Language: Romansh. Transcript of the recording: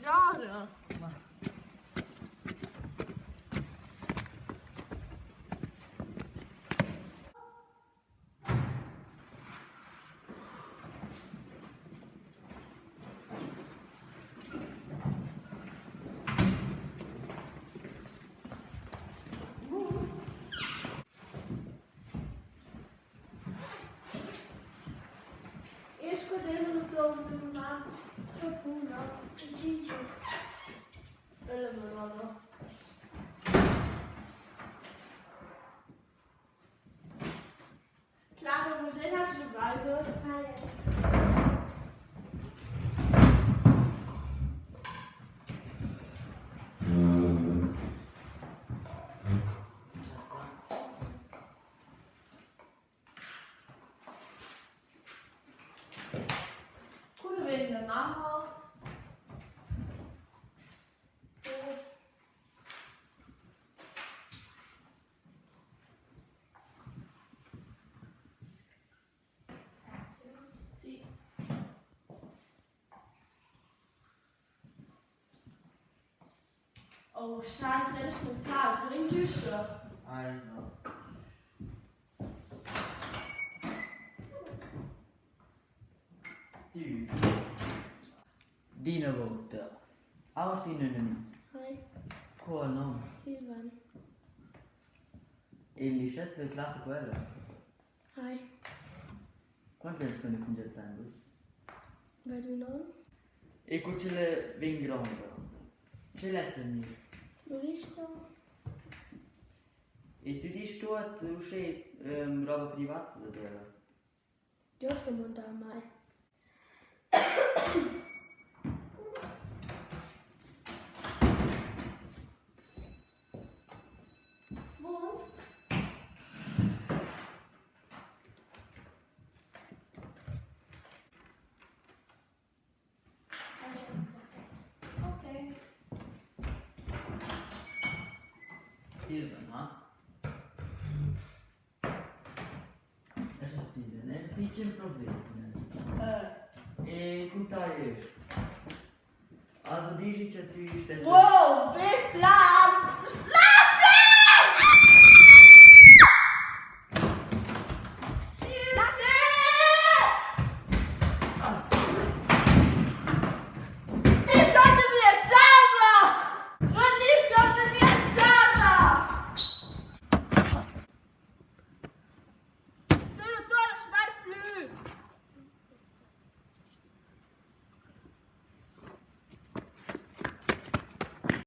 gara. Eu scodeva la prova da rumantsch. Tut buna. Gigi. Ella Madonna. Clara, vus ein da beiber? Cura vegn la mamma oz? Sì. Oh, Scheiße, das ist mir klar, ich bin düster. Also. Tü. D'üna vouta. Aus in ün ami. Hi. Co nom? Silvan. E listess classa quella? Hi. Quant temp sun fingià insembel? Var ün on. E cu ch'ella vegn gronda, che less vegnir? Florista. E tü disch tuot uschè roba privata dad ella? Dios domanda a mai. Bun. Okay. Silvan, ha? Lascia stare, è ün pitschen problem. Eh. E cun tai eir. Also disch cha tü stess Wow, big plan!